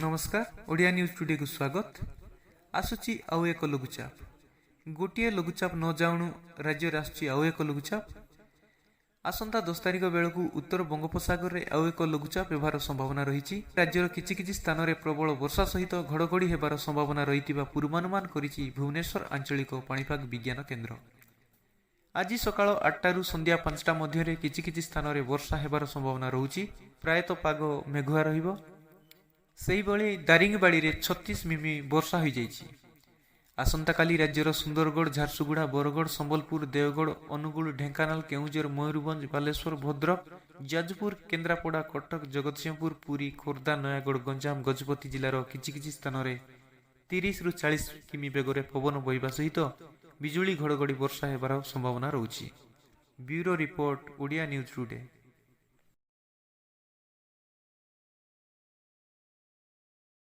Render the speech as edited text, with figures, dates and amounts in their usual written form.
ନମସ୍କାର, ଓଡ଼ିଆ ନ୍ୟୁଜ୍ ଟୁଡେକୁ ସ୍ୱାଗତ। ଆସୁଛି ଆଉ ଏକ ଲଘୁଚାପ। ଗୋଟିଏ ଲଘୁଚାପ ନ ଯାଉଣୁ ରାଜ୍ୟରେ ଆସୁଛି ଆଉ ଏକ ଲଘୁଚାପ। ଆସନ୍ତା 10 ତାରିଖ ବେଳକୁ ଉତ୍ତର ବଙ୍ଗୋପସାଗରରେ ଆଉ ଏକ ଲଘୁଚାପ ହେବାର ସମ୍ଭାବନା ରହିଛି। ରାଜ୍ୟର କିଛି କିଛି ସ୍ଥାନରେ ପ୍ରବଳ ବର୍ଷା ସହିତ ଘଡ଼ଘଡ଼ି ହେବାର ସମ୍ଭାବନା ରହିଥିବା ପୂର୍ବାନୁମାନ କରିଛି ଭୁବନେଶ୍ୱର ଆଞ୍ଚଳିକ ପାଣିପାଗ ବିଜ୍ଞାନ କେନ୍ଦ୍ର। ଆଜି ସକାଳ 8ଟାରୁ ସନ୍ଧ୍ୟା 5ଟା ମଧ୍ୟରେ କିଛି କିଛି ସ୍ଥାନରେ ବର୍ଷା ହେବାର ସମ୍ଭାବନା ରହୁଛି। ପ୍ରାୟତଃ ପାଗ ମେଘୁଆ ରହିବ। ସେହିଭଳି ଦାରିଙ୍ଗବାଡ଼ିରେ 36 ମିମି ବର୍ଷା ହୋଇଯାଇଛି। ଆସନ୍ତାକାଲି ରାଜ୍ୟର ସୁନ୍ଦରଗଡ଼, ଝାରସୁଗୁଡ଼ା, ବରଗଡ଼, ସମ୍ବଲପୁର, ଦେଓଗଡ଼, ଅନୁଗୁଳ, ଢେଙ୍କାନାଳ, କେଉଁଝର, ମୟୂରଭଞ୍ଜ, ବାଲେଶ୍ୱର, ଭଦ୍ରକ, ଯାଜପୁର, କେନ୍ଦ୍ରାପଡ଼ା, କଟକ, ଜଗତସିଂହପୁର, ପୁରୀ, ଖୋର୍ଦ୍ଧା, ନୟାଗଡ଼, ଗଞ୍ଜାମ, ଗଜପତି ଜିଲ୍ଲାର କିଛି କିଛି ସ୍ଥାନରେ 30ରୁ 40 କିମି ବେଗରେ ପବନ ବହିବା ସହିତ ବିଜୁଳି, ଘଡ଼ଘଡ଼ି, ବର୍ଷା ହେବାର ସମ୍ଭାବନା ରହୁଛି। Bureau report, Odia news today.